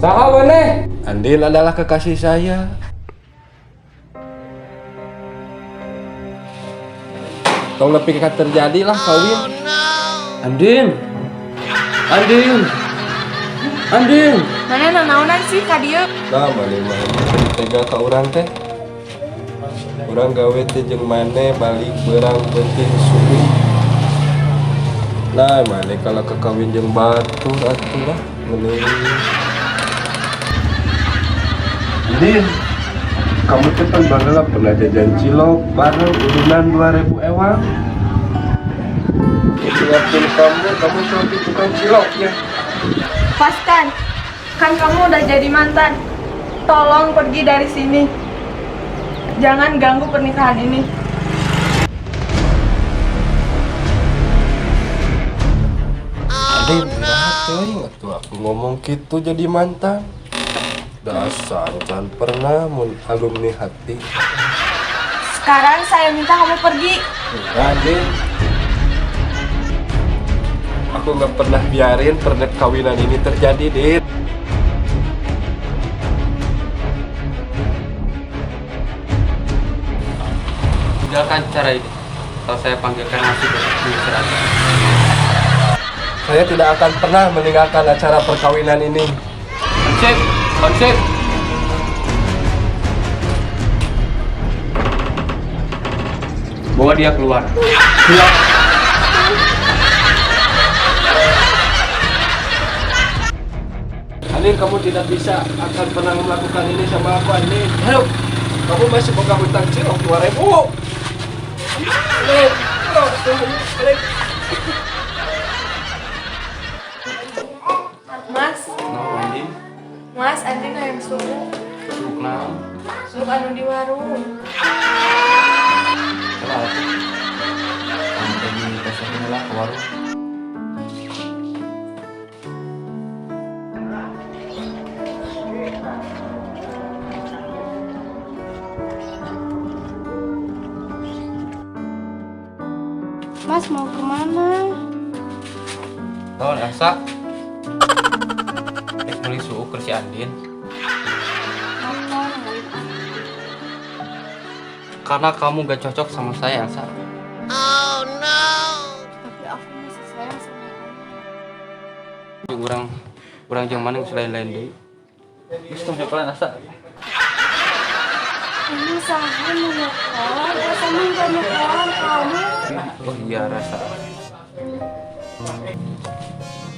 Saha maneh? Andin adalah kekasih saya. Tong nepi ka terjadi lah kawin. Andin. Andin. Andin. Mana nanaonan sih ka dieu? Nah, maneh mah tega ka urang teh. Urang gawe teh jeung maneh balik beurang peuting subuh. Nah, maneh kalau kekawin jeung batur atuh lah mending. Andin, kamu tuh kan baheula pernah jajan cilok bareng urunan 2000 ewang. Suapin kamu, kamu suapin tukang ciloknya. Lepaskan. Kan kamu udah jadi mantan. Tolong pergi dari sini. Jangan ganggu pernikahan ini. Andin, istirahat teuing atuh aku ngomong gitu jadi mantan. Dasar can pernah mun alumni hati. Sekarang saya minta kamu pergi. Andin, aku nggak pernah biarin perkawinan ini terjadi, Din. Tinggalkan cara ini. Atau saya panggilkan nasi mengusir Anda. Saya tidak akan pernah meninggalkan acara perkawinan ini. Konsep, konsep. Bawa dia keluar. Keluar. Andin, kamu tidak bisa akan pernah melakukan ini sama aku, Andin. Help. Kamu masih boga hutang cilok 2000. Andin, balik. Mas, No, Andin. Mas, Andin hayang suuk. Suuk naon? Suuk anu di warung. Salah atuh. Kamu pergi pesenin lah ke warung. Mas mau kemana? Naon Elsa? Rek meuli suuk keur si Andin. Motor nungguin Andin. Karena kamu gak cocok sama saya, Elsa. Tapi aku masih sayang sama kamu. Urang jeung maneh geus lain-lain deui. Geus tong nyokolan, Elsa. Ini saha nu nyokolan? Elsa mah nggak nyokolan kamu. Oh iya, rasa.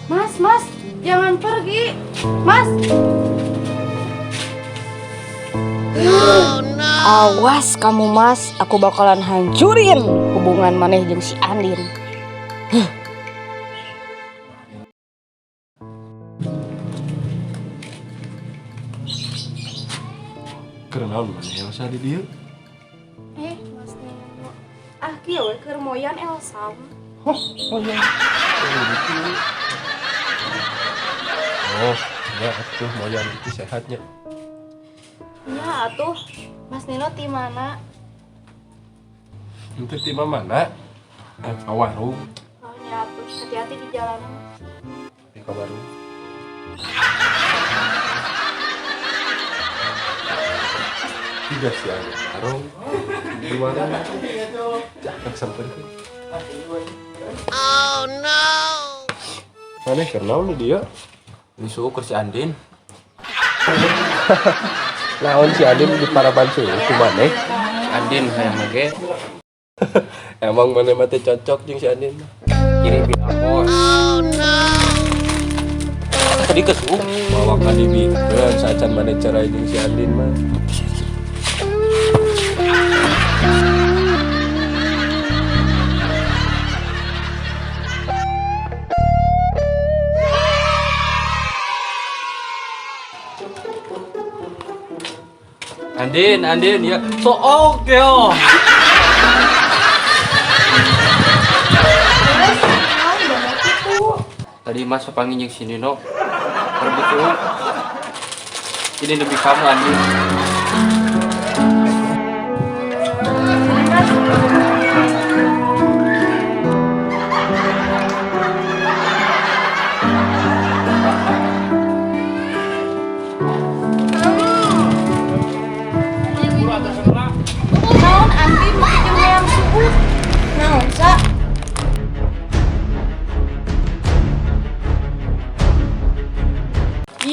Mas, Mas, jangan pergi. Mas. Awas kamu Mas, aku bakalan hancurin hubungan maneh jeung si Andin. Keur naon maneh Elsa di dieu? Mas Nino. Ah, kieu we keur moyan Elsa. Oh, moyan. Oh, ya atuh moyan itu sehatnya. Iya atuh. Mas Nino ti mana? Itu ti mana? Ka warung. Oh, nya atuh. Hati-hati di jalanan. Di ka warung. Tiga sih ada warung. Di warung. Jangan sampai. Oh no. Maneh keur naon di dieu? Ini suuk keur si Andin. Naon si Andin di paraban suuk ku maneh? Si Andin hayang ge. Emang maneh mah teh cocok jeung si Andin mah. Kiri bilang bos. Oh no. Tadi ke suuk. Bawa ka dibikeun saacan maneh cerai jeung si Andin mah. Andin, Andin ya. So oke oh. Tadi Mas panggil jeung si Nino. Rebut suuk. Ini demi kamu, Andin.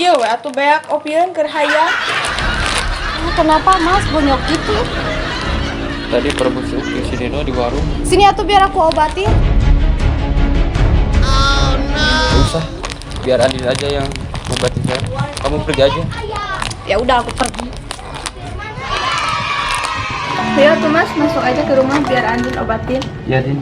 Kieu we atuh beak opieun keur hayang. Ah, kenapa, Mas, bonyok gitu? Tadi perebut si Uki si Nino di warung. Sini atuh biar aku obatin. Gak usah, biar Andin aja yang ngobatin saya. Kamu pergi aja. Ya udah, aku pergi. Ayo tuh, Mas, masuk aja ke rumah biar Andin obatin. Ya, Din.